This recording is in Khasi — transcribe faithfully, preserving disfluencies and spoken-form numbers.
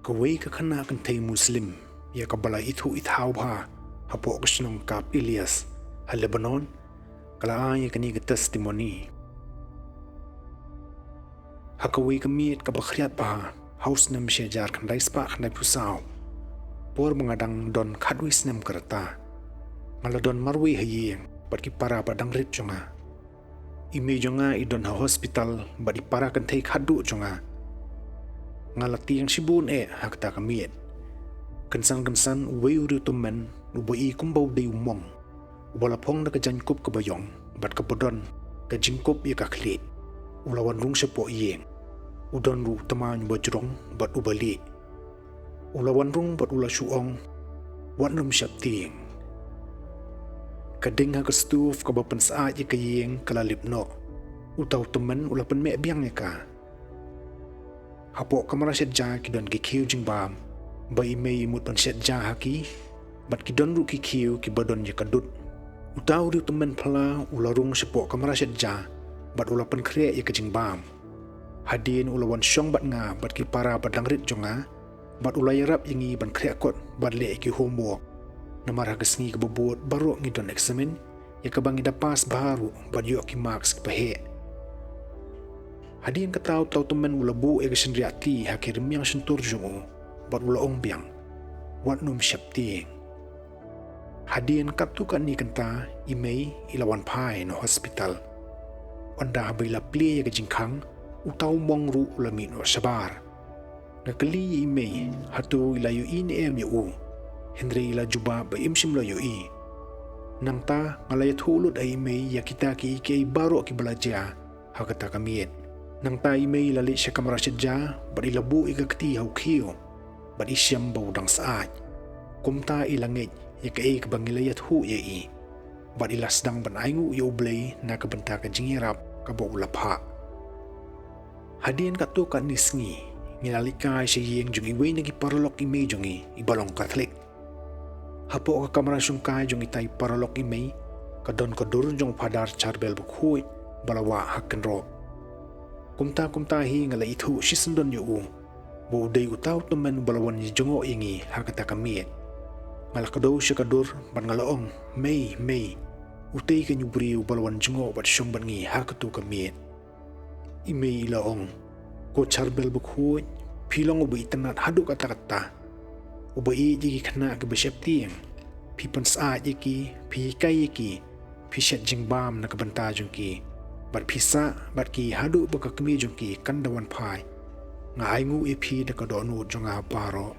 Kawei ka khynnah kynthei Muslim, ïa kaba la ithuh ithaw bha hapoh ka shnong Kap Ilyas ha Lebanon, ka la ai ïa kane ka testimony. Ha kawei ka miet kaba khriat bha ha u snem shi hajar khyndai spah khyndai phew saw, por ba nga dang don khatwei snem ka rta, nga la don marwei ha ïing bad ki para ba dang rit jong nga. I mei jong nga i don ha hospital bad i para kynthei khatduh jong nga. Nga la tieng shibun eh ha kata ka miet. Kynsan kynsan uwei u riewtymmen uba i kumba u dei u mong, uba la phong da ka jaiñkup kaba ïong bad kaba don ka jingkup ïa ka khlieh, u la wan rung shapoh ïing. U don ruh u tmaiñ uba jrong bad uba lieh. U la wan rung bad u la shu ong, "Wat nym sheptieng." Ka ding ha ka stove kaba pynsyaid ïa ka ïing ka la lip noh. Uta u tymmen u la pynmeh biang ïa ka. Hapoh kamra shet ja ki don ki khiew jingbam ba i mei i mut ban shet ja ha ki, bad ki don ruh ki khiew kiba don ïa ka dud. Uta u riewtymmen phylla u la rung shapoh kamra shet ja bad u la pynkhreh ïa ka jingbam. Hadien u la wan shong bad nga bad ki para ba dang rit jong nga, bad u la ïarap ïa ngi ban khreh kot bad leh ïa ki homework. Namar ha ka sngi kaba bud baroh ngi don eksamin, ïa kaba ngi da pass bha ruh bad ïoh ki marks kiba heh. Hadien kata uta u tymmen u la buh ïa ka shynriahti ha ki rmiang shyntur jong u bad u la ong biang, "Wat nym sheptieng." Hadien katto katne kynta i mei i la wan phai na hospital. Ynda haba i la plie ïa ka jingkhang, uta u mong ruh u la mih noh shabar. Nga kylli ïa i mei, hato i la ïohi ne em ïa u? Hynrei i la jubab ba im shym la ïohi. Nangta nga la ïathuh lut ha i mei ïa kita kiei kiei baroh kiba la jia ha kata ka miet. Nangta i mei i la leit sha kamra shet ja bad i la buh ïa ka kti ha u khiew bad i shem ba u dang syaid. Kumta i la ngeit ïa kaei kaba ngi la ïathuh ïa i bad i la sdang ban ainguh ïa U Blei na ka bynta ka jingïarap kaba u la phah. Hadien katto katne sngi, ngi la leit kai sha ïing jong iwei na ki paralok i mei jong ngi iba long Katholik. Hapoh ka kamra shongkai jong itai i paralok i mei, ka don ka dur jong u Phadar Charbel bakhuid ba la wah ha kynroh. Kumta kumta hi nga la ithuh shisyndon ïa u ba u dei uta u tymmen uba la wan ïa jngoh ïa ngi ha kata ka miet. Nga la kdew sha ka dur bad nga la ong, "Mei, mei, utei keiñ u briew uba la wan jngoh bad shong bad ngi ha katu ka miet." I mei i la ong, "Ko Charbel bakhuid, phi long uba itynnad haduh katta katta, uba ïeit ïa ki khynnah kiba sheptieng. Phi pynsyaid ïa ki, phi hikai ïa ki, phi shet jingbam na ka bynta jong ki, bad phi sah bad ki haduh ba ka kmie jong ki kan da wan phai. Nga ainguh ïa phi da ka dohnud jong nga baroh."